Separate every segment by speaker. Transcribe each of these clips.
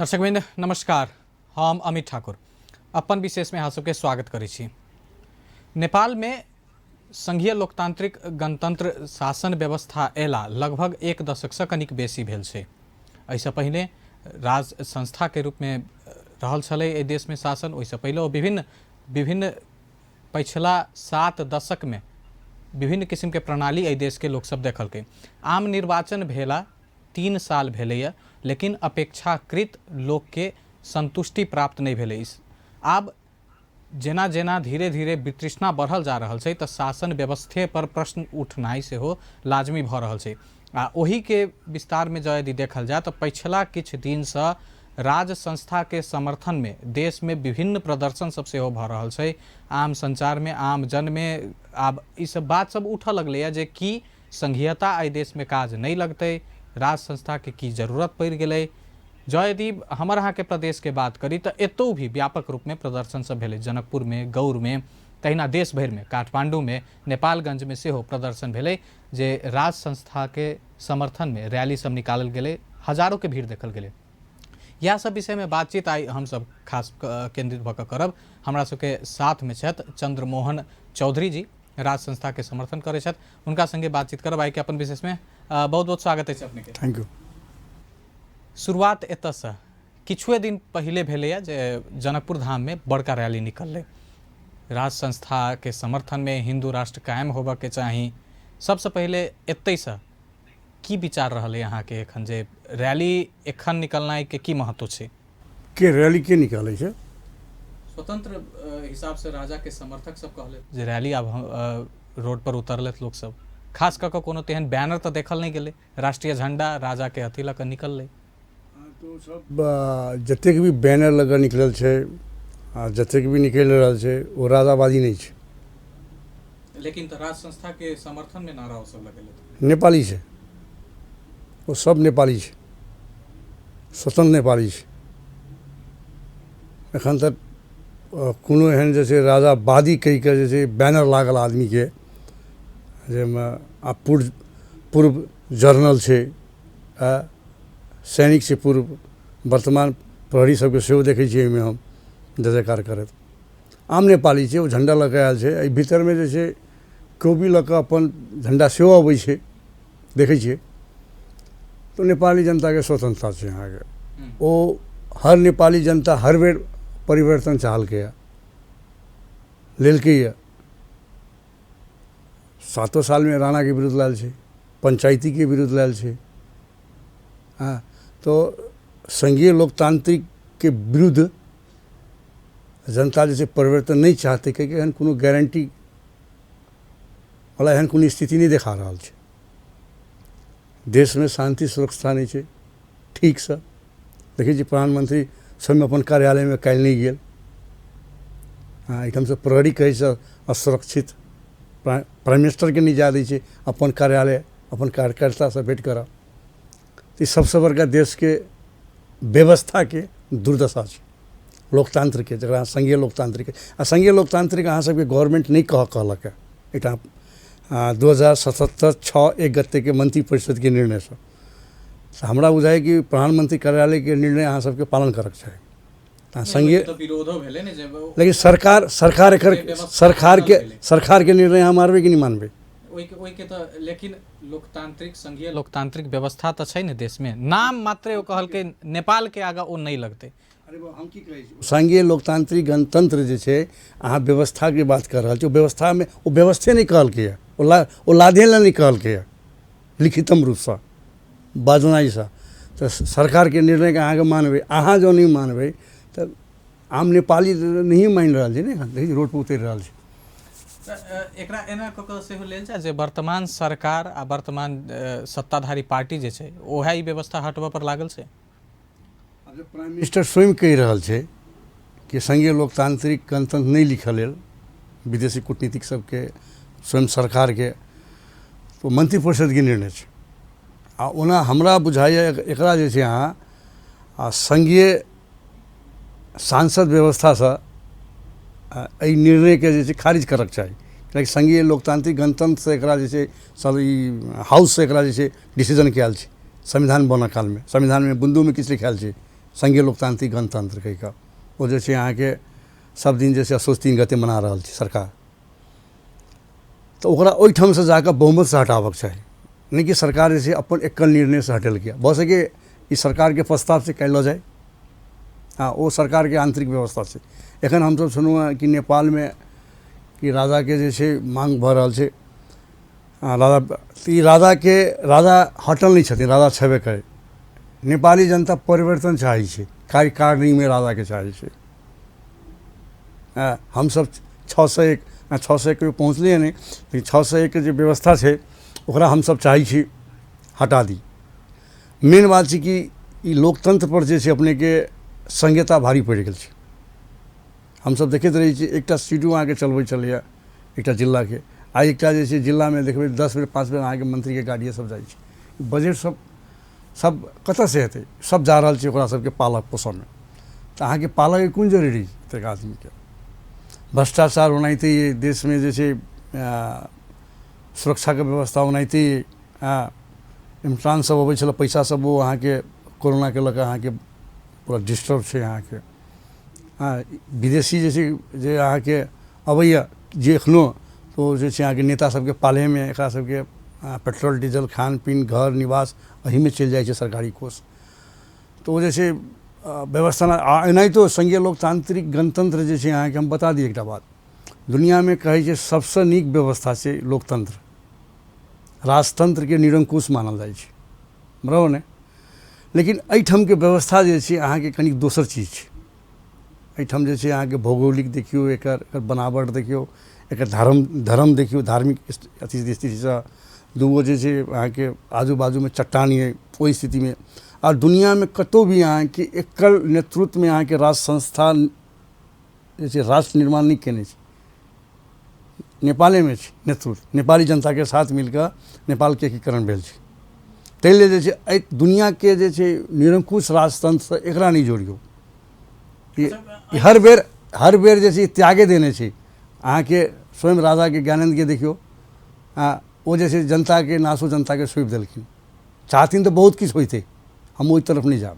Speaker 1: दर्शकवृंद नमस्कार। हम अमित ठाकुर अपन विशेष में अहाँ सबके स्वागत करै छी। नेपाल में संघीय लोकतांत्रिक गणतंत्र शासन व्यवस्था अयला लगभग एक दशकसँ कनिक बेसी भेल छै। एहिसँ पहिने राज संस्थाके रूपमे रहल छलै एहि देशमे शासन, ओहिसँ पहिले ओ विभिन्न विभिन्न पछिला 7 दशकमे विभिन्न किसिमके प्रणाली एहि देशके लोकसब देखलकै। आम निर्वाचन भेला 3 साल भेलैए, लेकिन अपेक्षाकृत लोकके संतुष्टि प्राप्त नहि भेलै। आब जेना जेना धीरे धीरे वितृष्णा बढ़ल जा रहल छै तऽ शासन व्यवस्थे पर प्रश्न उठनाइ सेहो लाजमी भऽ रहल छै। आ ओहिके विस्तारमे जँ यदि देखल जाय तऽ पछिला किछु दिनसँ राज संस्थाके समर्थनमे देशमे विभिन्न प्रदर्शन सब सेहो भऽ रहल छै। आम संचारमे आम जनमे आब ई सब बात सब उठऽ लगलैए जे की संघीयता एहि देशमे काज नहि लगतै, राज संस्थाके की जरूरत पड़ि गेलै। जँ यदि हमर अहाँके प्रदेशके बात करी तऽ एतौ भी व्यापक रूपमे प्रदर्शन सब भेलै। जनकपुरमे, गौरमे, तहिना देश भरिमे, काठमाण्डूमे, नेपालगंजमे सेहो प्रदर्शन भेलै जे राज संस्थाके समर्थनमे रैली सब निकालल गेलै, हजारोके भीड़ देखल गेलै। इएह सब विषयमे बातचीत आइ हमसब खास केंद्रित भऽ कऽ करब। हमरा सबके साथमे छथि चंद्रमोहन चौधरी जी, राज संस्थाके समर्थन करै छथि, हुनका संगे बातचीत करब आइके अपन विशेषमे। बहुत बहुत स्वागत अछि अपनेके।
Speaker 2: Thank you.
Speaker 1: शुरुआत एतऽसँ किछुए दिन पहिले भेलैए जे जनकपुर धाममे बड़का रैली निकललै राज संस्थाके समर्थनमे, हिन्दू राष्ट्र कायम होबऽके चाही। सबसँ पहिले एतहिसँ की विचार रहलै अहाँके एखन जे रैली एखन निकलनाइके की महत्व छै?
Speaker 2: के रैली के निकालै छै?
Speaker 1: स्वतंत्र हिसाबसँ राजाके समर्थक सब कहले जे रैली आब रोड पर उतरलथि लोक सब, खास कऽ कऽ कोनो तेहन बैनर तऽ देखल नहि गेलै, राष्ट्रीय झंडा राजा के अथी लऽ कऽ निकललै।
Speaker 2: तो सब जतेक भी बैनर लऽ कऽ निकलल छै आ जतेक भी निकलि रहल छै ओ राजावादी नहि छै।
Speaker 1: लेकिन तऽ राज संस्था के समर्थन में नारा ओ सब लगेलथि।
Speaker 2: नेपाली छै ओ सब, नेपाली छै, स्वतंत्र नेपाली छै। एखन तक कोनो एहन जे छै राजावादी कहि कऽ जे छै बैनर लागल आदमीके, जाहिमे आ पूर्व जर्नल छै, सैनिक छै पूर्व, वर्तमान प्रहरी सबके सेहो देखै छियै एहिमे हम जय जयकार करैत। आम नेपाली छै, ओ झण्डा लऽ कऽ आयल छै। एहि भीतरमे जे छै कोबी लऽ कऽ अपन झण्डा सेहो अबै छै, देखै छियै। तऽ नेपाली जनताके स्वतन्त्रता छै अहाँके, ओ हर नेपाली जनता हर बेर परिवर्तन चाहलकैए, लेलकैए। 7 सालमे राणाके विरुद्ध लायल छै, पंचायतीके विरुद्ध लायल छै। हँ, तऽ संघीय लोकतांत्रिकके विरुद्ध जनता जे छै परिवर्तन नहि चाहतै, किएकि एहन कोनो गारंटी वाला एहन कोनो स्थिति नहि देखा रहल छै। देशमे शान्ति सुरक्षा नहि छै ठीकसँ। देखै छियै प्रधानमंत्री स्वयं अपन कार्यालयमे काल्हि नहि गेल। हँ, एहिठामसँ प्रहरी कहै छै असुरक्षित, प्राइम मिनिस्टरके नहि जाय दै छै अपन कार्यालय, अपन कार्यकर्तासँ भेँट करऽ। ई सबसँ बड़का देशके व्यवस्थाके दुर्दशा छै लोकतंत्रके, जकरा संघीय लोकतांत्रिक आ संघीय लोकतांत्रिक अहाँ सबके गवर्नमेंट नहि कहलक हँ। एहिठाम 2077 6 1 गतेके मंत्रिपरिषदके निर्णयसँ तऽ हमरा बुझाइए कि प्रधानमंत्री कार्यालयके निर्णय अहाँ सबके पालन करऽके चाही। संघीय
Speaker 1: विरोधो भेलै ने जे
Speaker 2: लेकिन सरकार एकर सरकारके सरकारके निर्णय अहाँ मानबै कि नहि मानबै?
Speaker 1: ओहिके तऽ लेकिन लोकतांत्रिक संघीय लोकतांत्रिक व्यवस्था तऽ छै ने देशमे, नाम मात्रे ओ कहलकै नेपालके आगाँ ओ नहि लगतै।
Speaker 2: हम की कहै छी, संघीय लोकतांत्रिक गणतंत्र जे छै अहाँ व्यवस्थाके बात कऽ रहल छी, ओ व्यवस्थामे ओ व्यवस्थे नहि कहलकैए, ओ लाधे लए नहि कहलकैए लिखितम रूपसँ बाजनाइसँ। तऽ सरकारके निर्णयके अहाँके मानबै, अहाँ जँ नहि मानबै तऽ आम नेपाली नहिए मानि रहल छै ने, एखन देखै छी रोडपर उतरि रहल छै।
Speaker 1: एकरा एना कऽ कऽ सेहो लेल जाय जे वर्तमान सरकार आ वर्तमान सत्ताधारी पार्टी जे छै ओएह ई व्यवस्था हटबऽ पर लागल छै।
Speaker 2: आब जब प्राइम मिनिस्टर स्वयं कहि रहल छै कि संघीय लोकतांत्रिक गणतंत्र नहि लिखऽ लेल विदेशी कूटनीतिक सबके, स्वयं सरकारके, तऽ मंत्रिपरिषदके निर्णय छै। आ ओना हमरा बुझाइए एकरा जे छै अहाँ आ संघीय सांसद व्यवस्थासँ एहि निर्णयके जे छै खारिज करऽके चाही, कियाकि संघीय लोकतांत्रिक गणतंत्रसँ एकरा जे छै सब ई हाउससँ एकरा जे छै डिसीजन कयल छै संविधान बनऽ कालमे। संविधानमे बुन्दोमे किछु लिखायल छै संघीय लोकतांत्रिक गणतंत्र कहि कऽ, ओ जे छै अहाँके सब दिन जे छै असोज 3 गते मना रहल छै सरकार। तऽ ओकरा ओहिठामसँ जाकऽ बहुमतसँ हटाबऽके चाही, नहि कि सरकार जे छै अपन एकल निर्णयसँ हटेलकै। भऽ सकै ई सरकारके प्रस्तावसँ काल्हि लऽ जाय, हँ ओ सरकारके आन्तरिक व्यवस्था छै। एखन हमसब सुनलहुँ हँ कि नेपालमे कि राजाके जे छै माँग भऽ रहल छै, राजा ई राजाके राजा हटल नहि छथिन, राजा छेबे करै। नेपाली जनता परिवर्तन चाहै छै, कार्यकारिणीमे राजाके चाहै छै। हमसब 601 601 कहियो पहुँचलियै नहि, लेकिन 601 के जे व्यवस्था छै ओकरा हमसब चाहै छी हटा दी। मेन बात छै कि ई लोकतंत्रपर जे छै अपनेके संहिता भारी पड़ि गेल छै। हमसब देखैत रहै छी एकटा सीडो अहाँके चलबै छलैए एकटा जिलाके, आइ एकटा जे छै जिलामे देखबै 10 बेर 5 बेर अहाँके मन्त्रीके गाड़िए सब जाइ छै। बजट सब सब कतऽसँ हेतै? सब जा रहल छै ओकरा सबके पालक पोसऽमे, तऽ अहाँके पालकके कोन जरूरी एतेक आदमीके? भ्रष्टाचार ओनाहिते देशमे जे छै सुरक्षाके व्यवस्था ओनाहिते, इम्तहान सब अबै छलै पैसा सब ओ अहाँके कोरोनाके लऽ कऽ अहाँके पूरा डिस्टर्ब छै अहाँके। विदेशी जे छै जे अहाँके अबैए जे एखनो तऽ ओ जे छै अहाँके नेता सबके पालैमे एकरा सबके पेट्रोल डीजल खान पीन घर निवास एहिमे चलि जाइ छै सरकारी कोष। तऽ ओ जे छै व्यवस्था आ एनाहितो संघीय लोकतांत्रिक गणतंत्र जे छै अहाँके हम बता दी एकटा बात, दुनिआँमे कहै छै सबसँ नीक व्यवस्था छै लोकतंत्र, राजतंत्रके निरंकुश मानल जाइ छै, बराबर ने? लेकिन एहिठामके व्यवस्था जे छै अहाँके कनि दोसर चीज छै। एहिठाम जे छै अहाँके भौगोलिक देखियौ, एकर बनावट देखियौ, एकर धर्म देखियौ, धार्मिक अथी स्थितिसँ दूगो जे छै अहाँके आजू बाजूमे चट्टान यऽ ओहि स्थितिमे, आओर दुनिआँमे कतहु भी अहाँके एकल नेतृत्वमे अहाँके राष्ट्र संस्था जे छै राष्ट्र निर्माण नहि केने छै, नेपालेमे छै नेतृत्व, नेपाली जनताके साथ मिलकऽ नेपालके एकीकरण भेल छै। ताहि लेल जे छै एहि दुनिआँके जे छै निरंकुश राजतंत्रसँ एकरा नहि जोड़ियौ। ई हर बेर जे छै त्यागे देने छै अहाँके। स्वयं राजाके ज्ञानन्दके देखियौ, ओ जे छै जनताके नासो जनताके सौंपि देलखिन। चाहथिन तऽ बहुत किछु होइतै, हम ओहि तरफ नहि जायब।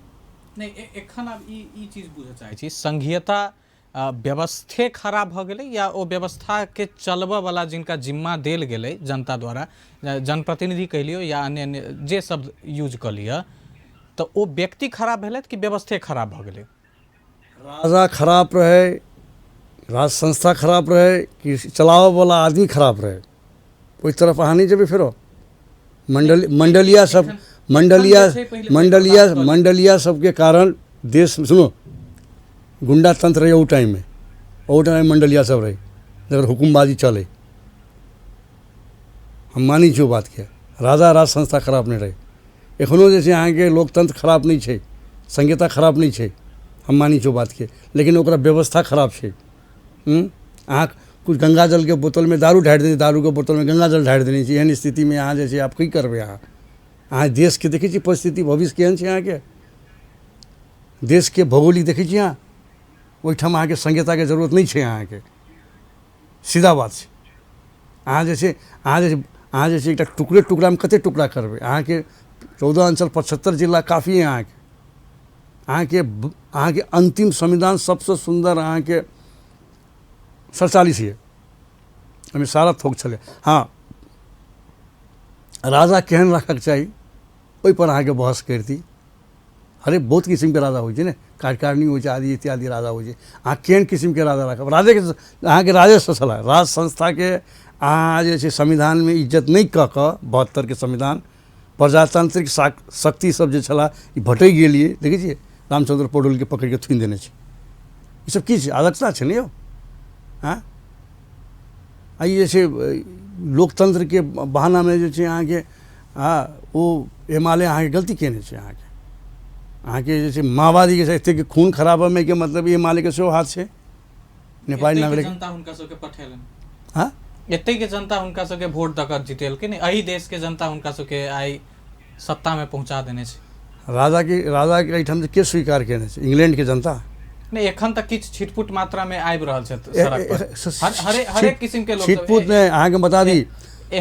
Speaker 1: नहि, एखन आब ई चीज बुझऽ चाहै छी, संघीयता व्यवस्थे खराब भऽ गेलै या ओ व्यवस्थाके चलबऽवला जिनका जिम्मा देल गेलै जनता द्वारा, जनप्रतिनिधि कहि लियौ या अन्य अन्य जे शब्द यूज कऽ लिअ, तऽ ओ व्यक्ति खराब भेलथि कि व्यवस्थे खराब भऽ गेलै?
Speaker 2: राजा खराब रहै, राज संस्था खराब रहै कि चलाबऽवला आदमी खराब रहै, ओहि तरफ अहाँ नहि जेबै। फेरो मण्डलिया सब मण्डलिया मण्डलिया मण्डलिया सबके कारण देश, सुनू, गुंडा तंत्र रहै ओहि टाइममे, ओहि टाइममे मण्डलिया सब रहै जकर हुकुमबाजी चलै। हम मानै छी ओ बातके, राजा राज संस्था खराब नहि रहै। एखनो जे छै अहाँके लोकतंत्र खराब नहि छै, संहिता खराब नहि छै, हम मानै छी ओ बातके, लेकिन ओकरा व्यवस्था खराब छै। अहाँ किछु गंगा जलके बोतलमे दारू ढारि देने, दारूके बोतलमे गंगा जल ढारि देने छी। एहन स्थितिमे अहाँ जे छै आब की करबै? अहाँ देशके देखै छी परिस्थिति, भविष्य केहन छै अहाँके, देशके भौगोलिक देखै छी अहाँ, ओहिठाम अहाँके संहिताके जरूरत नहि छै अहाँके, सीधा बात छै। अहाँ जे छै एकटा टुकड़े टुकड़ामे कतेक टुकड़ा करबै? अहाँके 14 अञ्चल 75 जिला काफी है अहाँके। अहाँके अन्तिम संविधान सबसँ सुन्दर अहाँके 47 यऽ, ओहिमे सारा थोक छलै। हँ, राजा केहन राखऽके चाही ओहिपर अहाँके बहस करिती। अरे बहुत किसिमके राजा होइ छै ने, कार्यकारिणी होइ छै आदि इत्यादि राजा होइ छै। अहाँ केहन किसिमके राजा राखब? राजेके अहाँके राजेसँ छलै राज संस्थाके अहाँ जे छै संविधानमे इज्जत नहि कऽ कऽ 72के संविधान प्रजातांत्रिक शक्ति सब जे छलाह ई भटकि गेलियै। देखै छियै रामचन्द्र पौडेलके पकड़िके थुनि देने छै, ई सब की छै? अराजकता छै ने यौ। आँय आ ई जे छै लोकतंत्रके बहानामे जे छै अहाँके ओ एमाले अहाँके गलती केने छै। अहाँके जे छै माओवादीके छै एतेक खून खराबामे के मतलब एमालेके सेहो हाथ छै, नेपाली नागरिक
Speaker 1: जनता हुनका सबके पठेलनि।
Speaker 2: हँ,
Speaker 1: एतै के जनता हुनका सबके वोट दऽ कऽ जितेलखिन, एहि देशके जनता हुनका सबके आइ सत्तामे पहुँचा देने छै।
Speaker 2: राजाके एहिठाम के स्वीकार केने छै? इंग्लैंडके जनता
Speaker 1: नहि। एखन तक किछु छिटपुट मात्रामे आबि रहल छै सड़क पर हरेक किसिमके लोक।
Speaker 2: छिटपुट नहि, अहाँके बता दी,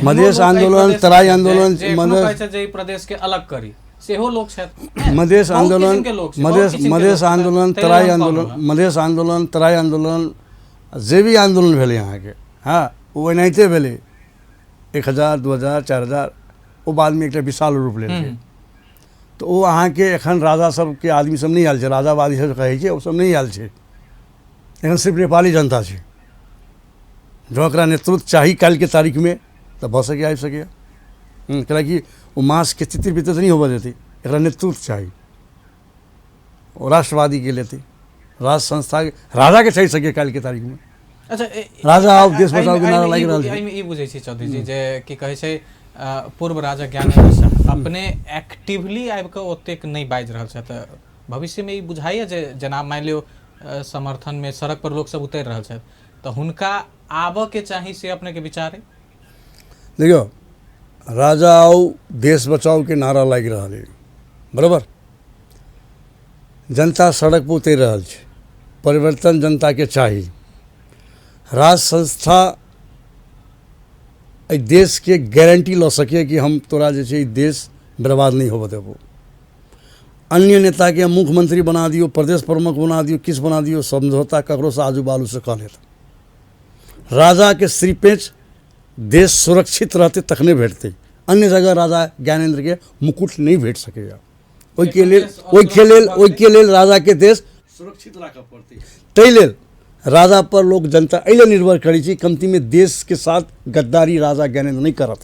Speaker 2: मधेश आंदोलन, तराई आंदोलन,
Speaker 1: मधेश कहै छै जे ई प्रदेशके अलग करी। सेहो लोक छथि।
Speaker 2: मधेश
Speaker 1: बहुत
Speaker 2: आंदोलन,
Speaker 1: किसिमके लोक छै, बहुत
Speaker 2: मधेश
Speaker 1: किसिमके
Speaker 2: मधेश
Speaker 1: लोक छै,
Speaker 2: आंदोलन,
Speaker 1: ताहि लेल
Speaker 2: तराई
Speaker 1: हम
Speaker 2: आंदोलन,
Speaker 1: कहलहुँ हँ।
Speaker 2: मधेश आंदोलन, तराई आंदोलन, जे भी आंदोलन भेलै अहाँके, हँ, ओ एनाहिते भेलै। 1000, 2000, 4000, ओ बादमे एकटा विशाल रूप लेलकै। तऽ ओ अहाँके एखन राजा सबके आदमी सब नहि आयल छै, राजावादी सब कहै छै, ओ सब नहि आयल छै। एखन सिर्फ नेपाली जनता छै। जँ एकरा नेतृत्व चाही काल्हिके तारीखमे तऽ भऽ सकैए, आबि सकैए। कैलाकि ओ मासके तितिर बितिर नहि होबऽ देतै। एकरा नेतृत्व चाही, ओ राष्ट्रवादीके लेतै, राज संस्था राजाके चाहि सकैए काल्हिके तारीखमे।
Speaker 1: अच्छा,
Speaker 2: राजा आओ देश बचाओके नारा लागि रहल छै।
Speaker 1: एहिमे ई बुझै छी चौधरी जी जे की कहै छै, पूर्व राजा ज्ञानेन्द्र शाह अपने एक्टिवली आबि कऽ ओतेक नहि बाजि रहल छथि। भविष्यमे ई बुझाइए जे जेना मानि लियौ समर्थनमे सड़क पर लोक सब उतरि रहल छथि तऽ हुनका आबऽ के चाही, से अपनेके विचार अइ?
Speaker 2: देखियौ, राजा आओ देश बचाओके नारा लागि रहल अइ, बराबर जनता सड़क पर उतरि रहल छै, परिवर्तन जनताके चाही। राज संस्था एहि देशके गारंटी लऽ सकैए कि हम तोरा जे छै ई देश बर्बाद नहि होबऽ देबौ। अन्य नेताके मुख्यमंत्री बना दियौ, प्रदेश प्रमुख बना दियौ, किछु बना दियौ, समझौता ककरोसँ आजू बालूसँ कऽ लेत। राजाके श्रीपेच देश सुरक्षित रहतै तखने भेटतै। अन्य जगह राजा ज्ञानेन्द्रके मुकुट नहि भेट सकैए। ओहिके लेल ओहिके लेल ओहिके लेल राजाके देश सुरक्षित राखऽ पड़तै। ताहि लेल राजा पर लोक जनता एहि लेल निर्भर करै छै, कमतीमे देशके साथ गद्दारी राजा ज्ञानेन्द्र नहि करत,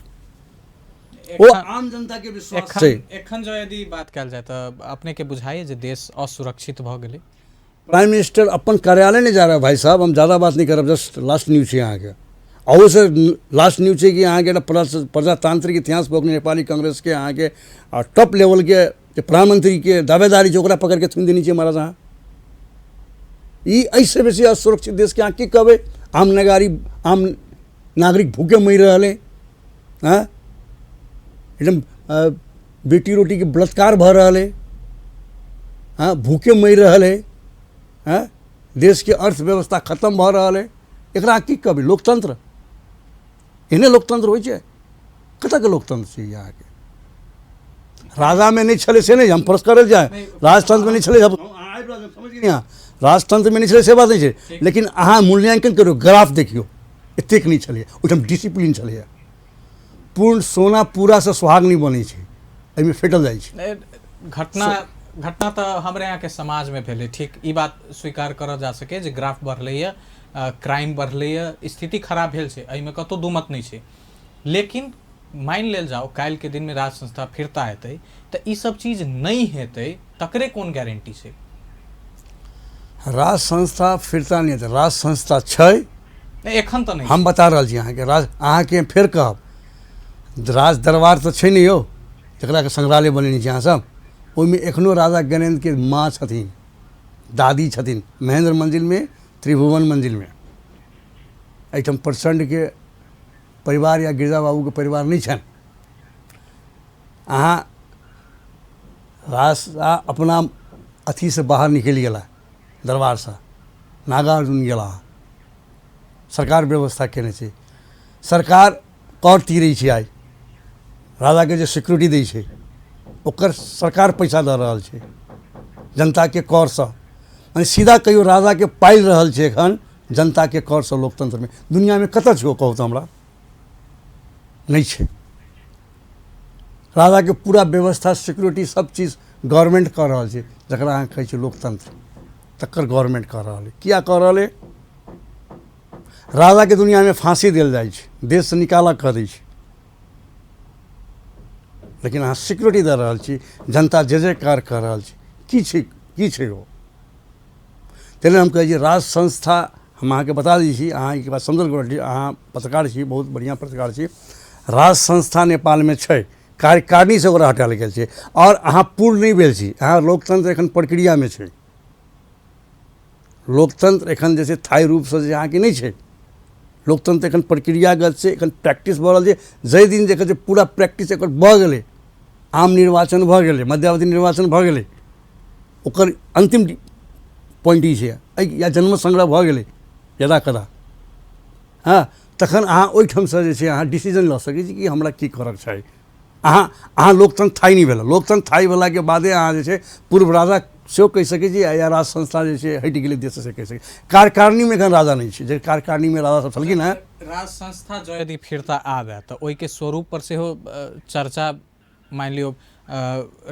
Speaker 2: ओ आम जनताके विश्वास छै।
Speaker 1: एखन जो यदि बात कयल जाय तऽ अपनेके बुझाइए जे देश असुरक्षित भऽ गेलै?
Speaker 2: प्राइम मिनिस्टर अपन कार्यालय नहि जा रहा। भाई साहब, हम ज़्यादा बात नहीं करब, जस्ट लास्ट न्यूज छै अहाँके। अहूसँ लास्ट न्यूज छै कि अहाँके एकटा प्रजातांत्रिक इतिहास पर नेपाली कांग्रेसके अहाँके टॉप लेवलके जे प्रधानमंत्रीके दावेदारी छै ओकरा पकड़िके थुनि देने छै महाराज। अहाँ ई एहिसँ बेसी असुरक्षित देशके अहाँ की कहबै? आम नगारी आम नागरिक भूखे मरि रहल अइ, हँ, एकदम बेटी रोटीके बलात्कार भऽ रहल अइ, हँ, भूखे मरि रहल अइ, हँ, देशके अर्थव्यवस्था खतम भऽ रहल अइ। एकरा की कहबै? लोकतंत्र? एहने लोकतंत्र होइ छै? कतऽके लोकतंत्र छै ई अहाँके? राजामे नहि छलै से नहि, हम प्रश्न करल जाय, राजतंत्रमे नहि छलै, समझ गेलियै अहाँ? राजतंत्रमे नहि छलै से बात नहि छै, लेकिन अहाँ मूल्यांकन करियौ, ग्राफ देखियौ, एतेक नहि छलैए। ओहिठाम डिसिप्लीन छलैए। पूर्ण सोना पूरासँ सोहाग नहि बनै छै, एहिमे फेटल जाइ छै।
Speaker 1: घटना तऽ हमरे यहाँके समाजमे भेलै, ठीक, ई बात स्वीकार करल जा सकै जे ग्राफ बढ़लैए, क्राइम बढ़लैए, स्थिति खराब भेल छै, एहिमे कतहु दू मत नहि छै। लेकिन मानि लेल जाओ काल्हिके दिनमे राज संस्था फिरता हेतै तऽ ई सब चीज नहि हेतै, तकरे कोन गारंटी छै?
Speaker 2: राज संस्था फिरता नहि हेतै, राज संस्था छै
Speaker 1: नहि, एखन तऽ नहि।
Speaker 2: हम बता रहल छी अहाँके, राज अहाँके फेर कहब, राज दरबार तऽ छै नहि यौ, जकरा के संग्रहालय बनेने छी अहाँसब, ओहिमे एखनो राजा ज्ञानेन्द्रके माँ छथिन, दादी छथिन, महेन्द्र मंजिलमे, त्रिभुवन मंजिलमे। एहिठाम प्रचण्डके परिवार या गिरिजा बाबूके परिवार नहि छनि। अहाँ राजा अपना अथीसँ बाहर निकलि गेला, दरबारसँ नागार्जुन गेला, सरकार व्यवस्था केने छै, सरकार कर तीरै छै। आइ राजाके जे सिक्योरिटी दै छै ओकर सरकार पैसा दऽ रहल छै जनताके करसँ। मने सीधा कहियौ राजाके पालि रहल छै एखन जनताके करसँ। लोकतंत्रमे दुनिआँमे कतऽ छै ओ कहू तऽ हमरा? नहि छै। राजाके पूरा व्यवस्था, सिक्योरिटी, सब चीज गवर्नमेंट कऽ रहल छै, जकरा अहाँ कहै छियै लोकतंत्र, तकर गवर्नमेंट कऽ रहल अइ। किया कऽ रहल अइ? राजाके दुनिआँमे फाँसी देल जाइ छै, देशसँ निकाला कऽ दै छै, लेकिन अहाँ सिक्योरिटी दऽ रहल छी, जनता जे जयकार कऽ रहल छै। की छै, की छै ओ? ताहि लेल हम कहै छी राज संस्था। हम अहाँके बता दै छी, अहाँ एहिके बात समझल करू, अहाँ पत्रकार छी, बहुत बढ़िआँ पत्रकार छी। राज संस्था नेपालमे छै, कार्यकारिणीसँ ओकरा हटायल गेल छै आओर अहाँ पूर्ण नहि भेल छी। अहाँ लोकतंत्र एखन प्रक्रियामे छै। लोकतंत्र एखन जे छै स्थायी रूपसँ जे अहाँके नहि छै। लोकतंत्र एखन प्रक्रियागत छै, एखन प्रैक्टिस भऽ रहल छै। जाहि दिन जे छै पूरा प्रैक्टिस एकर भऽ गेलै, आम निर्वाचन भऽ गेलै, मध्यावधि निर्वाचन भऽ गेलै, ओकर अन्तिम पॉइंट ई छै एहि या जन्म संग्रह भऽ गेलै यदा कदा, हँ, तखन अहाँ ओहिठामसँ जे छै अहाँ डिसीजन लऽ सकै छी कि हमरा की करऽके चाही। अहाँ अहाँ लोकतंत्र थाही नहि भेल। लोकतंत्र थाही भेलाके बादे अहाँ जे छै पूर्व राजा सेहो कहि सकै छी, या राज संस्था जे छै हटि गेलै देशसँ से कहि सकै। कार्यकारिणीमे एखन राजा नहि छै, जे कार्यकारिणीमे राजा सब छलखिन हेँ।
Speaker 1: राज संस्था जँ यदि फिरता आबय तऽ ओहिके स्वरूप पर सेहो चर्चा मानि लियौ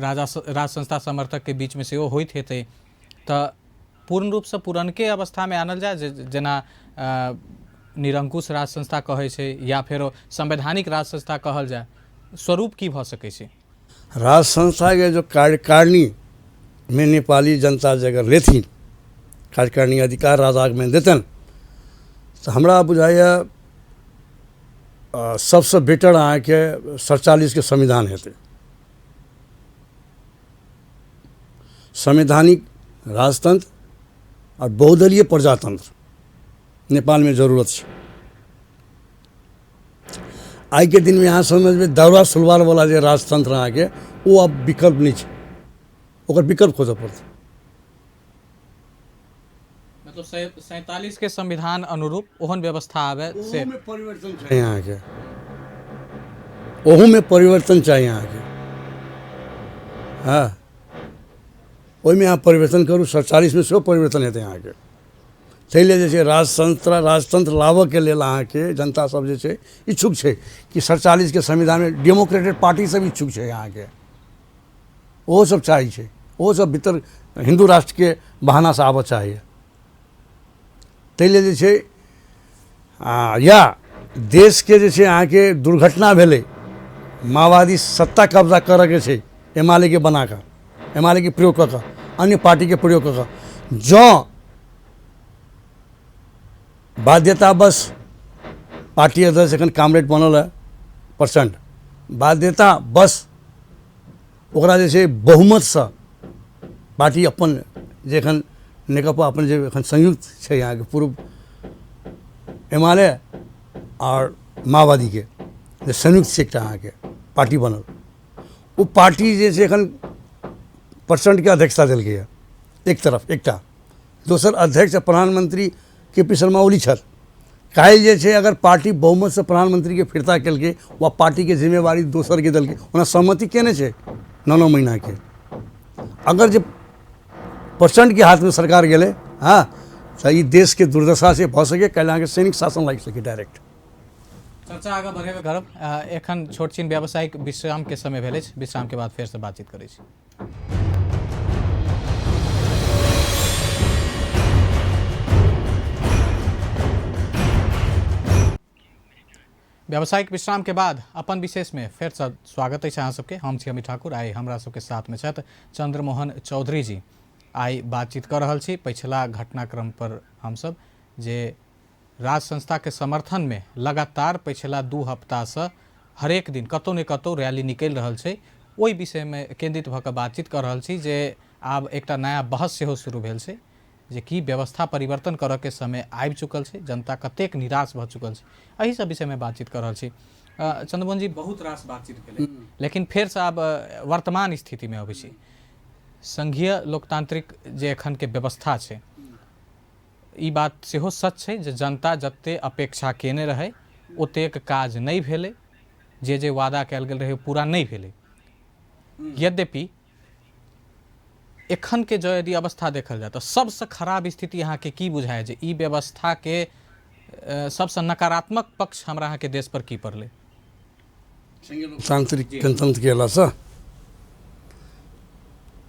Speaker 1: राजा राज संस्था समर्थकके बीचमे सेहो होइत हेतै। तऽ पूर्ण रूपसँ पुरनके अवस्थामे आनल जाय, जेना निरंकुश राज संस्था कहै छै या फेरो संवैधानिक राज संस्था कहल जाय, स्वरूप की भऽ सकै छै?
Speaker 2: राज संस्थाके जो कार्यकारिणीमे नेपाली जनता जे अगर लेथिन, कार्यकारिणी अधिकार राजामे देतनि, तऽ हमरा बुझाइए सबसँ बेटर अहाँके 47के संविधान हेतै। संवैधानिक राजतंत्र आओर बहुदलीय प्रजातंत्र नेपालमे जरूरत छै। आइके दिनमे अहाँ समझबै दौरा सलवारवला जे राजतंत्र अहाँके ओ आब विकल्प नहि छै, ओकर विकल्प खोजऽ पड़तै।
Speaker 1: मतलब 47 के संविधान अनुरूप ओहन व्यवस्था आबे से
Speaker 2: ओहूमे परिवर्तन चाही अहाँके, ओहूमे परिवर्तन चाही अहाँके। हँ, ओहिमे अहाँ परिवर्तन करू, 47मे सेहो परिवर्तन हेतै अहाँके। ताहि लेल जे छै राजतंत्र राजतंत्र लाबऽके लेल अहाँके जनता सब जे छै इच्छुक छै कि 47के संविधानमे डेमोक्रेटिक पार्टी सब इच्छुक छै अहाँके, ओहो सब चाहै छै, ओहो सब भीतर हिन्दू राष्ट्रके बहानासँ आबऽ चाहैए। ताहि लेल जे छै या देशके जे छै अहाँके दुर्घटना भेलै, माओवादी सत्ता कब्जा करऽके छै एमालेके बनाकऽ, एमालेके प्रयोग कऽ कऽ, अन्य पार्टीके प्रयोग कऽ कऽ, जँ बाध्यतावश पार्टी अध्यक्ष एखन कामरेड बनल है प्रचण्ड, बाध्यतावश ओकरा जे छै बहुमतसँ पार्टी अपन जे एखन नेकपा अपन जे एखन संयुक्त छै अहाँके पूर्व एमाले आओर माओवादीके जे संयुक्त छै एकटा अहाँके पार्टी बनल, ओ पार्टी जे छै एखन प्रचण्डके अध्यक्षता देलकैए एक तरफ एकटा, दोसर अध्यक्ष आ प्रधानमंत्री के पी शर्मा ओली छथि। काल्हि जे छै अगर पार्टी बहुमतसँ प्रधानमंत्रीके फिरता केलकै वा पार्टीके जिम्मेवारी दोसरके देलकै, ओना सहमति केने छै 9-9 महीनाके, अगर जे प्रचण्डके हाथमे सरकार गेलै हँ तऽ ई देशके दुर्दशा से भऽ सकै, काल्हि अहाँके सैनिक शासन लागि सकै डायरेक्ट।
Speaker 1: चर्चा आगाँ बढ़ेबे करब, एखन छोट छिन व्यावसायिक विश्रामके समय भेल अछि, विश्रामके बाद फेरसँ बातचीत करै छी। व्यावसायिक विश्राम के बाद अपन विशेष में फेर से स्वागत है अहाँ सबके। हम छी अमित ठाकुर, आइ हमरा सबके साथ में छथि चंद्रमोहन चौधरी जी। आइ बातचीत कर रहल छी पछिला घटनाक्रम पर हमसब, जे राज संस्था के समर्थन में लगातार पछिला 2 हफ्ता से हरेक दिन कतौ ने कतौ रैली निकलि रहल छै, ओहि विषय में केंद्रित भऽ कऽ बातचीत कऽ रहल छी जे आब एकटा नया बहस सेहो शुरू भेल छै जे की व्यवस्था परिवर्तन करऽ के समय आबि चुकल छै, जनता कतेक निराश भऽ चुकल छै, एहि सब विषय में बातचीत कऽ रहल छी। चंद्रमोहन जी, बहुत रास बातचीत भेलै, लेकिन फेरसँ आब वर्तमान स्थितिमे अबै छी। संघीय लोकतांत्रिक जे एखन के व्यवस्था छै, ई बात सेहो सच छै जे जनता जते अपेक्षा केने रहै ओतेक काज नहि भेलै, जे जे वादा कयल गेल रहै ओ पूरा नहि भेलै। यद्यपि एखन के जँ यदि अवस्था देखल जाय तऽ सबसँ खराब स्थिति अहाँके की बुझाय जे ई व्यवस्थाके सबसँ नकारात्मक पक्ष हमरा अहाँके देश पर की पड़लै?
Speaker 2: लोकतांत्रिक गणतंत्र के अयलासँ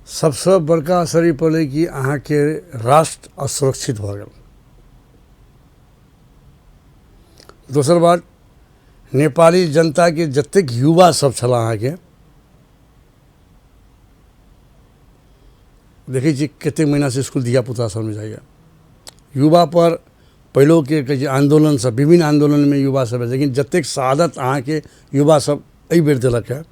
Speaker 2: सबसँ बड़का असर ई पड़लै कि अहाँके राष्ट्र असुरक्षित भऽ गेल। दोसर बात, नेपाली जनताके जतेक युवा सब छल अहाँके, देखै छियै कतेक महीनासँ इसकुल धियापुता सब नहि जाइए। युवा पर पहिलोके कहै छै आन्दोलन सब, विभिन्न आन्दोलनमे युवा सब, लेकिन जतेक शहादत अहाँके युवा सब एहिबेर देलक हँ,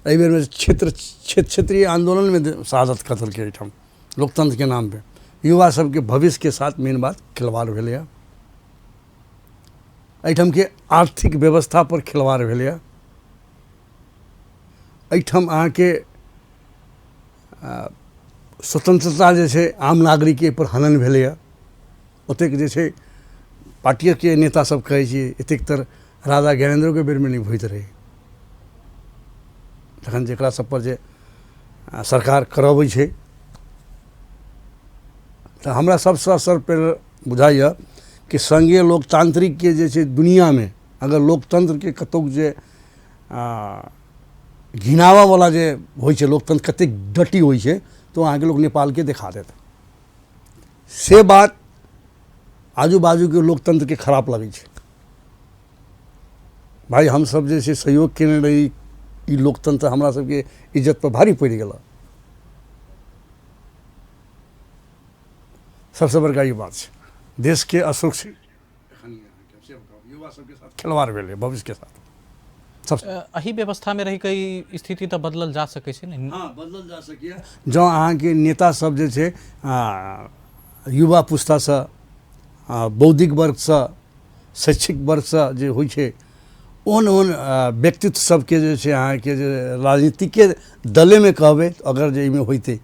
Speaker 2: एहिबेरमे क्षेत्र क्षेत्रीय आन्दोलनमे शहादत कऽ देलकै एहिठाम लोकतंत्रके नाम पे। युवा सबके भविष्यके साथ मेन बात खिलवाड़ भेलैए, एहिठामके आर्थिक व्यवस्था पर खिलवाड़ भेलैए, एहिठाम अहाँके स्वतंत्रता जे छै आम नागरिकके पर हनन भेलैए। ओतेक जे छै पार्टिएके नेता सब कहै छै एतेक तर राजा ज्ञानेन्द्रोके बेरमे नहि होइत रहै। तखन जेकरा सब पर जे सरकार करबै छै, तऽ हमरा सबसँ असर पर बुझाइए कि संघीय लोकतांत्रिकके जे छै दुनिआँमे अगर लोकतंत्रके कतहु जे घिनाबऽवला जे होइ छै, लोकतंत्र कतेक डटी होइ छै, तऽ अहाँके लोक नेपालके देखा देत। से बात आजू बाजूके लोकतंत्रके खराब लगै छै। भाइ हमसब जे छै सहयोग केने रही, ई लोकतंत्र हमरा सबके इज्जत पर भारी पड़ि गेल। सबसँ बड़का ई बात छै देशके असुरक्षित युवा सबके साथ खिलवाड़ भेलै भविष्यके साथ।
Speaker 1: सब एहि व्यवस्थामे रहि कऽ ई स्थिति तऽ बदलल जा सकै छै ने?
Speaker 2: हँ, बदलल जा सकैए जँ अहाँके नेता सब जे छै युवा पुस्तासँ, बौद्धिक वर्गसँ, शैक्षिक वर्गसँ जे होइ छै ओहन ओहन व्यक्तित्व सबके जे छै अहाँके जे राजनीतिके दलेमे कहबै, अगर जे एहिमे होइतै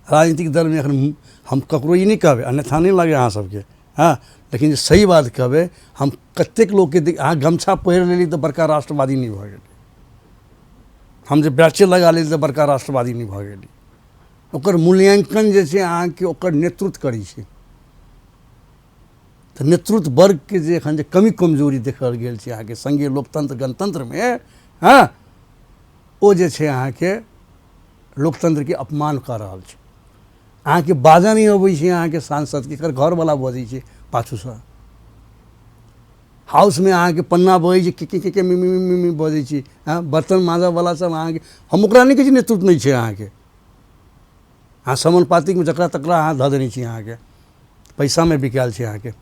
Speaker 2: राजनीतिक दलमे, एखन हम ककरो ई नहि कहबै, अन्यथा नहि लागै अहाँ सबके, हँ, लेकिन जे सही बात कहबै, हम कतेक लोकके देख, अहाँ गमछा पहिर लेली तऽ बड़का राष्ट्रवादी नहि भऽ गेली, हम जे बैचे लगा लेली तऽ बड़का राष्ट्रवादी नहि भऽ गेली। ओकर मूल्यांकन जे छै अहाँके ओकर नेतृत्व करै छै। तऽ नेतृत्व वर्गके जे एखन जे कमी कमजोरी देखल गेल छै अहाँके संघीय लोकतंत्र गणतंत्रमे, हँ, ओ जे छै अहाँके लोकतंत्रके अपमान कऽ रहल छै। अहाँके बाजऽ नहि अबै छै अहाँके सांसदके, एकर घरवला बजै छै पाछूसँ। हाउसमे अहाँके पन्ना बजै छै, के के के के मिमी मिमी मिमी बजै छै। हँ, बर्तन माँजऽवला सब अहाँके, हम ओकरा नहि कहै छी नेतृत्व नहि छै अहाँके, अहाँ समानुपातिकमे जकरा तकरा अहाँ धऽ देने छी, अहाँके पैसामे बिकायल छै। अहाँके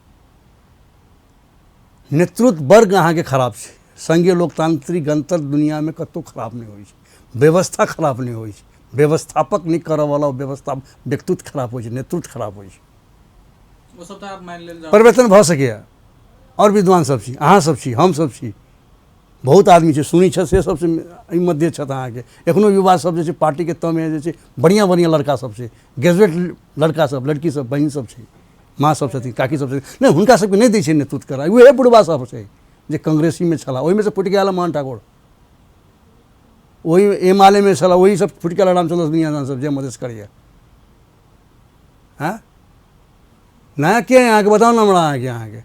Speaker 2: नेतृत्व वर्ग अहाँके खराब छै। संघीय लोकतांत्रिक गणतंत्र दुनिआँमे कतहु खराब नहि होइ छै, व्यवस्था खराब नहि होइ छै, व्यवस्थापक नहि करऽवला व्यवस्था व्यक्तित्व खराब होइ छै, नेतृत्व खराब होइ छै।
Speaker 1: ओ सब तऽ आब मानि लेल जाउ
Speaker 2: परिवर्तन भऽ सकैए। आओर विद्वान सब छी, अहाँ सब छी, हम सब छी, बहुत आदमी छै सुनै छथि, से सबसँ एहि मध्य छथि। अहाँके एखनो युवा सब जे छै पार्टीके तहमे जे छै बढ़िआँ बढ़िआँ लड़का सब छै, ग्रेजुएट लड़का सब, लड़की सब, बहिन सब छै, माँ सब छथिन, काकी सब छथिन, नहि हुनका सबके नहि दै छै नेतृत्व करा। उएह बुढ़बा सब छै जे कांग्रेसीमे छलाह, ओहिमे से फुटि गेल मोहन ठाकुर, ओहि एमालेमे छलाह, ओही सब फुटि गेल रामचंद्र दुनिया जान सब जे मधेश करैए। हँ, नया के अहाँके बताउ ने हमरा। अहाँके अहाँके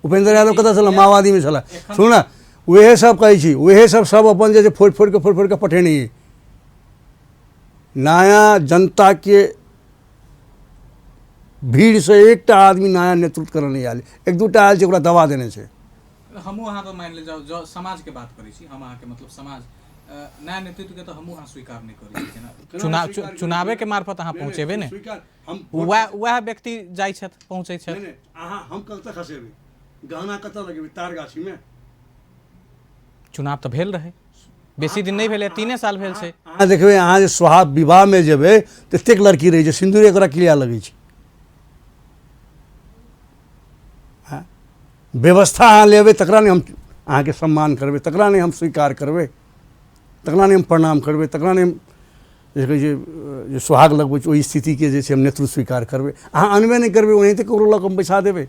Speaker 2: उपेंद्र यादव कतऽ छलै? माओवादीमे छलै। सुनू ने, उएह सब कहै छी, उएह सब सब अपन जे छै फोड़ि फोड़िके फोड़ि फोड़िके पठेने। नया जनताके भीड़सँ एकटा आदमी नया नेतृत्व करऽ नहि आयल, एक दूटा आयल छै, ओकरा दबा देने छै।
Speaker 1: हमहूँ अहाँ तऽ मानि लेल जाउ, जँ समाजके बात करै छी हम अहाँके, मतलब समाज नया नेतृत्वके तऽ हमहूँ अहाँ स्वीकार नहि करै छी। जेना चुनाव चुनावेके मार्फत अहाँ पहुँचेबै ने, वएह वएह व्यक्ति जाइ छथि, पहुँचै छथि।
Speaker 2: अहाँ हम कतऽ खसेबै गहना, कतऽ लगेबै तार गाछीमे?
Speaker 1: चुनाव तऽ भेल रहै, बेसी दिन नहि भेलै, 3 साल भेल छै।
Speaker 2: अहाँ देखबै, अहाँ जे सोहाग विवाहमे जेबै तऽ एतेक लड़की रहै छै, सिन्दूर एकरा क्रिया लगै छै। व्यवस्था अहाँ लेबै तकरा नहि हम अहाँके सम्मान करबै, तकरा नहि हम स्वीकार करबै, तकरा नहि हम प्रणाम करबै, तकरा नहि हम जे कहै छै जे सोहाग लगबै छै ओहि स्थितिके जे छै हम नेतृत्व स्वीकार करबै। अहाँ अनबे नहि करबै, ओनाहिते ककरो लऽ कऽ हम बैसा देबै,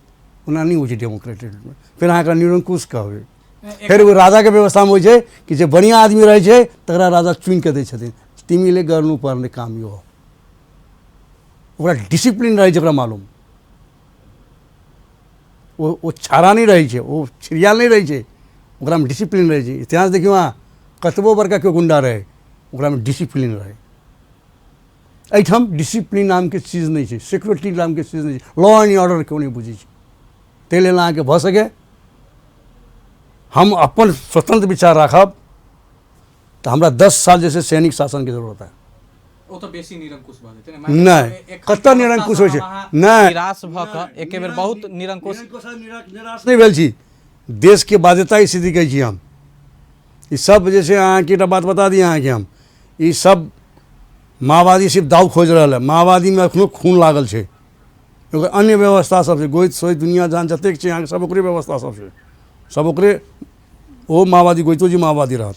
Speaker 2: ओना नहि होइ छै डेमोक्रेटिकमे। फेर अहाँ एकरा निरंकुश कहबै। फेर एगो राजाके व्यवस्थामे होइ छै कि जे बढ़िआँ आदमी रहै छै तकरा राजा चुनि कऽ दै छथिन, तिमीले गर्नुपर्ने काम यो हो। ओकरा डिसिप्लिन रहै छै, ओकरा मालूम, ओ छाड़ा नहि रहै छै, ओ छिड़ियाल नहि रहै छै, ओकरामे डिसिप्लिन रहै छै। इतिहास देखियौ अहाँ, कतबो बड़का केओ गुंडा रहै ओकरामे डिसिप्लिन रहै। एहिठाम डिसिप्लिन नामके चीज नहि छै, सिक्योरिटी नामके चीज नहि छै, लॉ एंड ऑर्डर केओ नहि बुझै छै। ताहि लेल अहाँके भऽ सकै हम अपन स्वतंत्र विचार राखब तऽ हमरा 10 साल जे छै सैनिक शासनके जरूरत है।
Speaker 1: ओ तऽ बेसी निरंकुश भऽ जेतै ने?
Speaker 2: नहि, कतऽ निरंकुश होइ छै? नहि,
Speaker 1: निराश भऽ कऽ एके बेर बहुत निरंकुश
Speaker 2: निराश नहि भेल छी, देशके बाध्यता स्थिति कहै छी हम। ई सब जे छै अहाँके एकटा बात बता दी अहाँके हम, ई सब माओवादी सिर्फ दाव खोजि रहल है। माओवादीमे एखनो खून लागल छै, ओकर अन्य व्यवस्था सब छै, गोइत सोइत दुनिया जहान जतेक छै अहाँके सब ओकरे व्यवस्था सब छै, सब ओकरे। ओ माओवादी गोइतो जी माओवादी रहत,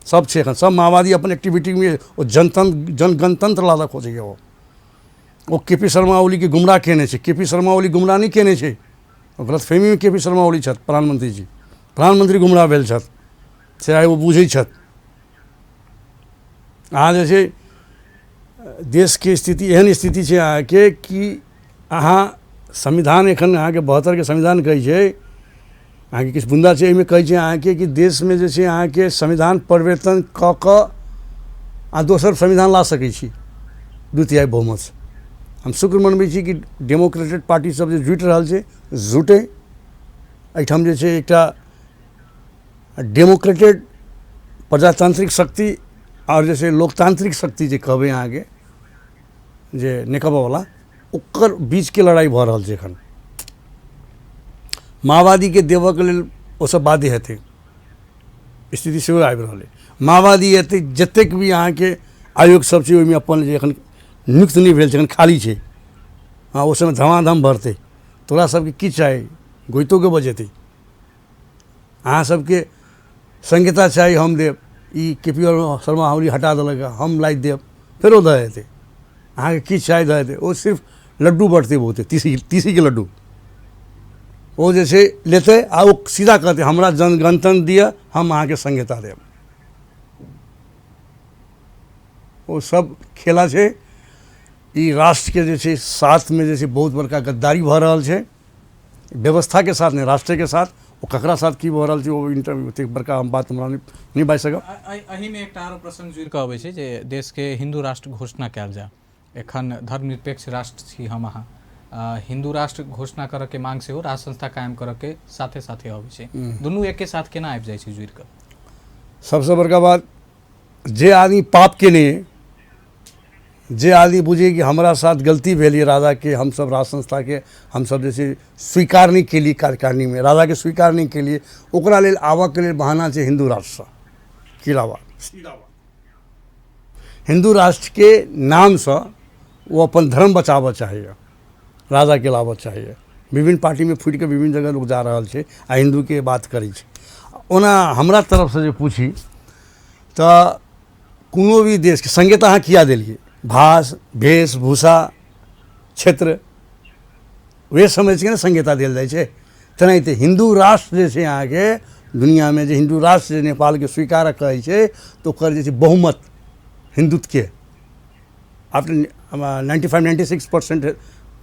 Speaker 2: सब छै एखन सब माओवादी अपन एक्टिविटीमे। ओ जनतंत्र जनगणतंत्र लादक खोजैए। ओ के पी शर्मा ओलीके गुमराह केने छै। के पी शर्मा ओली गुमराह नहि केने छै, गलतफहमीमे के पी शर्मा ओली छथि। प्रधानमंत्री जी, प्रधानमंत्री गुमराह भेल छथि से आइ ओ बुझै छथि। अहाँ जे छै देशके स्थिति एहन स्थिति छै अहाँके कि अहाँ संविधान एखन अहाँके 72के संविधान कहै छै अहाँके किछु बुन्दा छै, एहिमे कहै छै अहाँके कि देशमे जे छै अहाँके संविधान परिवर्तन कऽ कऽ अहाँ दोसर संविधान ला सकै छी 2/3 बहुमतसँ। हम शुक्र मनबै छी कि डेमोक्रेटिक पार्टी सब जे जुटि रहल छै जुटै, एहिठाम जे छै एकटा डेमोक्रेटेड प्रजातांत्रिक शक्ति आओर जे छै लोकतांत्रिक शक्ति जे कहबै अहाँके जे नेकपावला, ओकर बीचके लड़ाइ भऽ रहल छै एखन। माओवादीके देबऽके लेल ओसब बाध्य हेतै, स्थिति सेहो आबि रहल अइ। माओवादी एतै जतेक भी अहाँके आयोग सब छै ओहिमे अपन जे एखन नियुक्त नहि भेल छै, एखन खाली छै, हँ ओ सबमे धमाधम भरतै। तोरा सबके की चाही, गोइतोके बजेतै, अहाँ सबके संहिता चाही हम देब, ई के पी शर्मा ओली हटा देलक हँ, हम लादि देब, फेरो दऽ देतै। अहाँके की चाही दऽ देतै। ओ सिर्फ लड्डू बँटतै बहुते, तीसीके लड्डू ओ जे छै लेतै आ ओ सीधा कहतै हमरा जनगणतंत्र दिअ, हम अहाँके संहिता देब। ओ सब खेला छै। ई राष्ट्रके जे छै साथमे जे छै बहुत बड़का गद्दारी भऽ रहल छै, व्यवस्थाके साथ नहि, राष्ट्रके साथ। ओ ककरा साथ की भऽ रहल छै ओ इंटरव्यू ओतेक बड़का हम बात हमरा नहि बाजि सकब।
Speaker 1: एहिमे एकटा आरो प्रसंग जुड़ि कऽ अबै छै जे देशके हिन्दू राष्ट्र घोषणा कयल जाय। एखन धर्मनिरपेक्ष राष्ट्र छी हम अहाँ, हिन्दू राष्ट्र घोषणा करऽके मांग सेहो राष्ट्र संस्था कायम करऽके साथे साथे अबै छै। दुनू एके साथ केना आबि जाइ छै जुड़ि कऽ?
Speaker 2: सबसँ बड़का बात जे आदमी पाप केने, जे आदमी बुझे कि हमरा साथ गलती भेल ये राजाके, हमसब राज संस्थाके हमसब जे छै स्वीकार नहि केलिए, कार्यकारिणीमे राजाके स्वीकार नहि केलिए, ओकरा लेल आबऽके लेल बहाना छै हिन्दू राष्ट्रसँ। सीधा बात, हिन्दू राष्ट्रके नामसँ ओ अपन धर्म बचाबऽ चाहैए, राजाके लाबऽ चाहैए। विभिन्न पार्टीमे फुटिके विभिन्न जगह लोक जा रहल छै आ हिन्दूके बात करै छै। ओना हमरा तरफसँ जे पूछी तऽ कोनो भी देशके संगे तऽ अहाँ किया देलियै, भाष वेशभूषा क्षेत्र वएह समझिके ने संहिता देल जाइ छै। तेनाहिते हिन्दू राष्ट्र जे छै अहाँके दुनिआँमे जे हिन्दू राष्ट्र जे नेपालके स्वीकार करै छै तऽ ओकर जे छै बहुमत हिन्दुत्वके आफ्टर 95 96%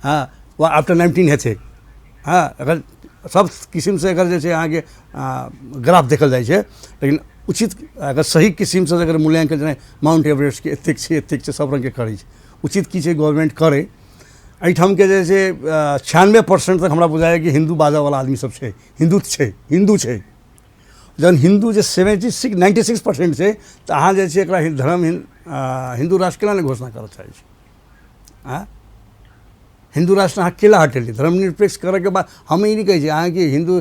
Speaker 2: हँ वा आफ्टर 19 हेतै। हँ अगर सब किसिमसँ एकर जे छै अहाँके ग्राफ देखल जाइ छै, लेकिन उचित अगर सही किसिमसँ अगर मूल्याङ्कन जेना माउंट एवरेस्टके एतेक छै एतेक छै सब रङ्गके करै छै, उचित की छै गवर्नमेंट करै। एहिठामके जे छै 96% तक हमरा बुझाइए कि हिन्दू बाजऽवला आदमी सब छै, हिन्दू छै, हिन्दू छै। जहन हिन्दू जे 76 96% छै तऽ अहाँ जे छै एकरा धर्म हिन्दू राष्ट्र केना नहि घोषणा करऽ चाहै छी? आँय हिन्दू राष्ट्र अहाँ केला हटेलियै? धर्मनिरपेक्ष करऽके बाद हम ई नहि कहै छी अहाँके हिन्दू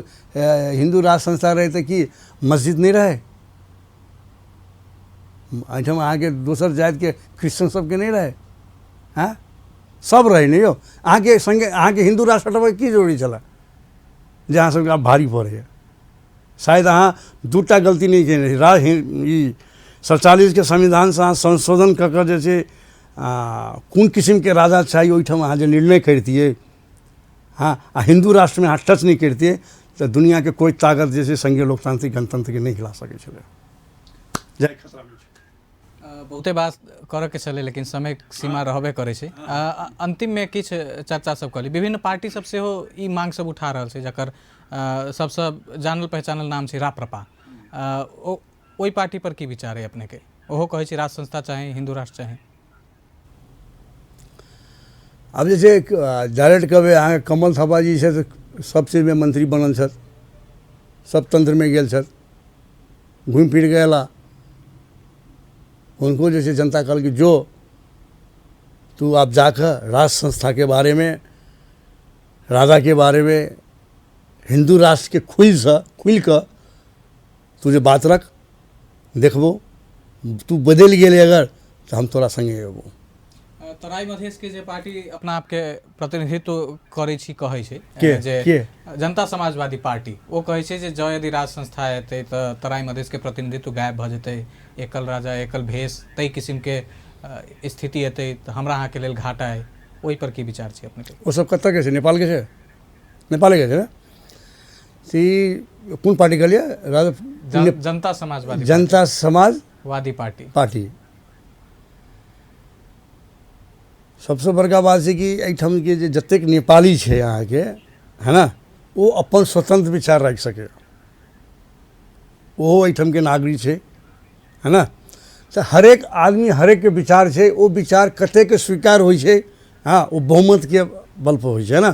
Speaker 2: हिन्दू राष्ट्र संस्था रहै तऽ की मस्जिद नहि रहै? एहिठाम अहाँके दोसर जातिके क्रिश्चियन सबके नहि रहै? आँय सब रहै ने यौ। अहाँके सङ्गे अहाँके हिन्दू राष्ट्र हटबैके की जरूरी छलै जे अहाँ सबके आब भारी पड़ैए? शायद अहाँ दूटा गलती नहि केने रही। ई 47के संविधानसँ अहाँ संशोधन कऽ कऽ जे छै कोन किसिमके राजा चाही ओहिठाम अहाँ जे निर्णय करितियै, हँ आ हिन्दू राष्ट्रमे अहाँ टच नहि करितियै तऽ दुनिआँके कोइ ताकत जे छै संघीय लोकतांत्रिक गणतंत्रके नहि हिला सकै छलै। जाय खतरामे छै।
Speaker 1: बहुते बात करऽके छलै लेकिन समय सीमा रहबे करै छै। अन्तिममे किछु चर्चा सब कऽ ली। विभिन्न पार्टी सब सेहो ई मांग सब उठा रहल छै, जकर सबसँ जानल पहचानल नाम छै राप्रपा। ओहि पार्टी पर की विचार है अपनेके? ओहो कहै छै राष्ट्र संस्था चाही, हिन्दू राष्ट्र चाही।
Speaker 2: आब जे छै डायरेक्ट कहबै अहाँके कमल थापा जी छथि, सब चीजमे मंत्री बनल छथि, सब तंत्रमे गेल छथि, घूमि फिर कऽ अयला। हुनको जे छै जनता कहलकै जो तू आब जाकऽ राष्ट्र संस्थाके बारेमे, राजाके बारेमे, हिन्दू राष्ट्रके खुलि कऽ तू जे बात रख, देखबो तू बदलि गेलै अगर तऽ हम तोरा सङ्गे अयबो।
Speaker 1: तराई मधेश के जे पार्टी अपना आपके प्रतिनिधित्व करै छी कहै छै जे
Speaker 2: के?
Speaker 1: जनता समाजवादी पार्टी, ओ कहै छै जे जँ यदि राज संस्था एतै तऽ तराई मधेश के प्रतिनिधित्व गायब भऽ जेतै, एकल राजा एकल भेष ताहि किसिमके स्थिति एतै तऽ हमरा अहाँके लेल घाटा अइ। ओहि पर की विचार छै अपनेके?
Speaker 2: ओ सब कतऽके छै? नेपालके छै? नेपालेके छै ने? ई कोन पार्टी कहलियै?
Speaker 1: जनता समाजवादी
Speaker 2: जनता समाजवादी
Speaker 1: पार्टी
Speaker 2: पार्टी। सबसँ बड़का बात छै कि एहिठामके जे जतेक नेपाली छै अहाँके है ने, ओ अपन स्वतंत्र विचार राखि सकैए, ओहो एहिठामके नागरिक छै, है ने। तऽ हरेक आदमी हरेकके विचार छै, ओ विचार कतेकके स्वीकार होइ छै, हँ, ओ बहुमतके बलपर होइ छै, है ने।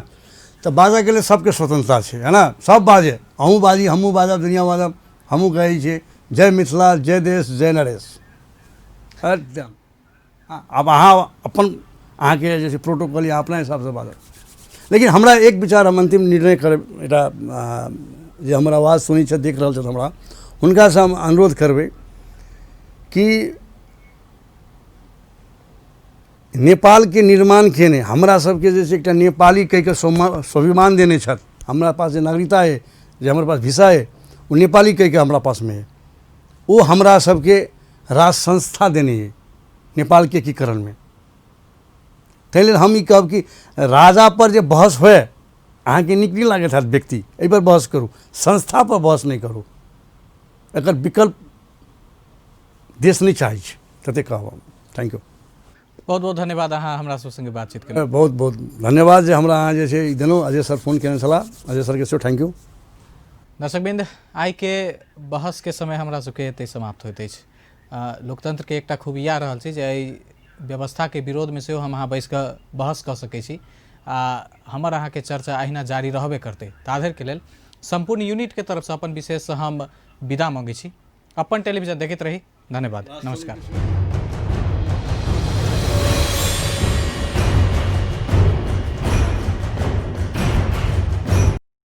Speaker 2: तऽ बाजऽके लेल सबके स्वतंत्रता छै, है ने, सब बाजै, अहूँ बाजी, हमहूँ बाजब, दुनिआँ बाजब। हमहूँ कहै छियै जय मिथिला, जय देश, जय नरेश, एकदम। आब अहाँ अपन अहाँके जे छै प्रोटोकॉल या अपना हिसाबसँ बाजब, लेकिन हमरा एक विचार हम अन्तिम निर्णय करब एकटा, जे हमर आवाज सुनै छथि, देख रहल छथि हमरा, हुनकासँ हम अनुरोध करबै कि नेपालके निर्माण केने हमरा सबके जे छै एकटा नेपाली कहिके स्वाभिमान देने छथि। हमरा पास जे नागरिकता अइ, जे हमर पास भिसा अइ, ओ नेपाली कहिके हमरा पासमे अइ, ओ हमरा सबके राज संस्था देने अइ नेपालके एकीकरणमे। ताहि लेल हम ई कहब कि राजापर जे बहस होए, अहाँके नीक नहि लागैत हैत व्यक्ति, एहिपर बहस करू, संस्थापर बहस नहि करू। एकर विकल्प देश नहि चाहै छै, ततेक कहब हम। Thank you.
Speaker 1: बहुत बहुत धन्यवाद अहाँ हमरा सब संगे बातचीत केलहुँ।
Speaker 2: बहुत बहुत धन्यवाद जे हमरा अहाँ जे छै ई देलहुँ। अजय सर फोन केने छलाह, अजय सरके सेहो thank you.
Speaker 1: दर्शकवृंद, आइके बहसके समय हमरा सबके एतहि समाप्त होइत अछि। लोकतंत्रके एकटा खूबी इएह रहल छै जे एहि व्यवस्थाके विरोधमे सेहो हम अहाँ बैस कऽ बहस कऽ सकै छी, आ हमर अहाँके चर्चा अहिना जारी रहबे करतै। ताधरिके लेल सम्पूर्ण यूनिटके तरफसँ अपन विशेषसँ हम विदा मङ्गै छी। अपन टेलीविजन देखैत रही। धन्यवाद, नमस्कार।